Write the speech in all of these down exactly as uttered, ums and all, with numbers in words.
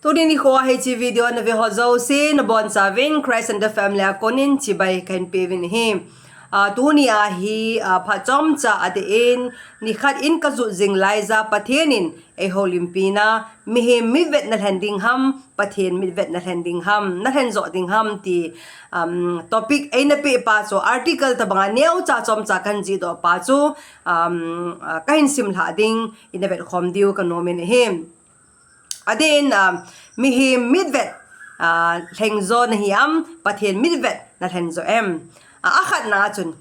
Tuni nikho a hiche video nave ho jouse nabonchauvin Christ and the Family a konin chibai kahin peuvin ahi. Ah, tuni a hi, ah, phat chomcha adeh in nikhat in kajot jing laija Pathen in eihoulimpina, mihem mitvet nalhen ding ham, Pathen mitvet nalhen ding ham, nalhen jo ding ham ti, um, topic eina peh pa chu article tobanga neocha chomcha kahin jihdoh pa chu, um, ah, kahin simlhah ding, ina vetkhom diu kanomin ahi. Adeh in, ah, mihem mitvet, ah, lhengjo nahi am, Pathen mitvet nalhenjo em? Ah, akhatna a chun,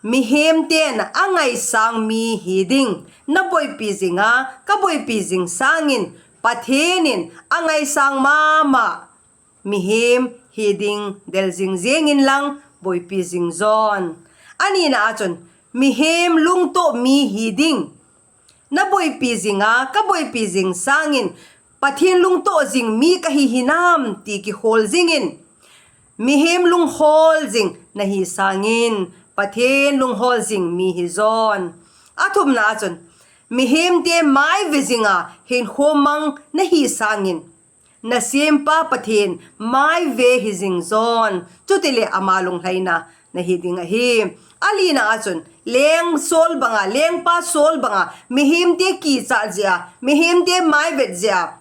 mihem ten angaisang mi hiding naboipi jinga, kaboipi jing sangin, Pathen in angaisang mama mihem hiding del jingjeng inlang boipi jingjon. Anina a chun, mihem lungtoh mi hiding naboipi jinga, kaboipi jing sangin, Pathen lungtoh jing mi kahi hinam ti kihol jingin, mihem lunghol jing nahi sangin, Pathen lunghol jing mi hijon. Athumna a chun, mihemte maive jinga hinkho mang nahi sangin, nasempa Pathen maive hijingjon, chutile ama lunglhaina nahi ding ahi. Alina a chun, leng Saul banga, lengpa Saul banga, mihemte kichat jeh a, mihemte maivet jeh a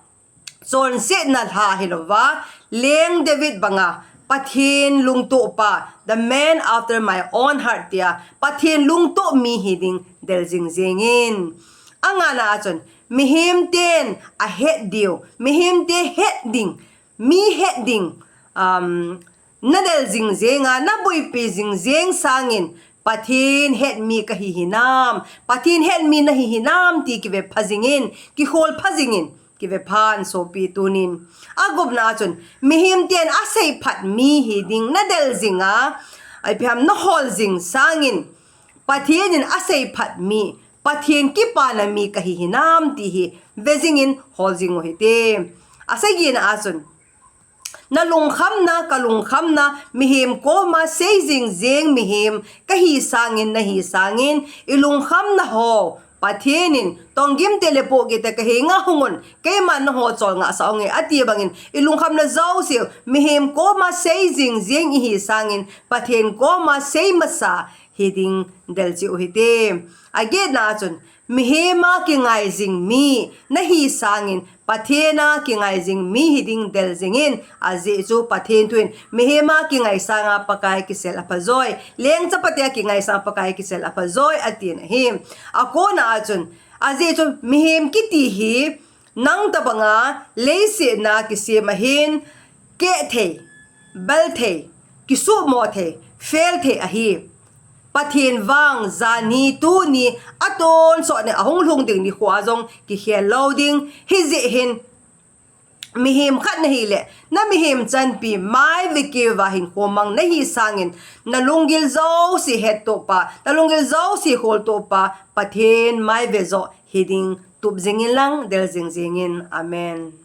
chonsetna lha hilouva, leng David banga, Pathen lungtohpa, the man after my own heart tia, Pathen lungtoh mi hiding del jingjengin. Angana a chun, mihem ten ahet diu, mihemte het ding, mi het ding, um, nadel jingjenga, naboipi jingjeng sangin, Pathen het mi kahi hinam, Pathen het mi nahi hinam ti kive pha jingin, kihol pha jingin, kive phan sopi tunin. Agupna a chun, mihem ten aseiphat mi hiding nadel jinga, ipi ham nahol jing sangin, Pathen in aseiphat mi, Pathen kipana mi kahi hinam ti hi ve jingin hol jing uhite. Asagina a chun, nalungkhamna, kalungkhamna, mihem koma sei jingjeng mihem kahi sangin, nahi sangin, ilungkhamna ho Pathen in, tonggimte le pohgihte kahenga hungun, keiman nangho cholngahsah unge, ati bangin, ilungkhamna jouse mihem koma sei jingjeng ihi sangin, Pathen koma sei masa hiding del cheh uhite. Agetna a chun, mihema kingai jing mi nahi sangin, Pathen a kingai jing mi hiding del jingin, ajeh chu Pathen thu in, mihema kingai sanga Pakai kisel aphajoi, leng chapate a kingai sanga Pakai kisel aphajoi, atin ahi. Akona a chun, ajeh chu mihem kiti hi, nang tobanga leiset a kisem ahin, keh thei, bal thei, kisuhmo thei, fel thei ahi. Pathen vang, jani, tuni, atonsot ni ahung lhung ding nikho a jong kikhel lou ding, hijeh hin, mihem khat nahile, namihem chanpi maive keuva hinkho mang nahi sangin, nalunggil jouse hettohpa, nalunggil jouse holtohpa, Pathen maive joh hiding tup jingin lang del jingjengin. Amen.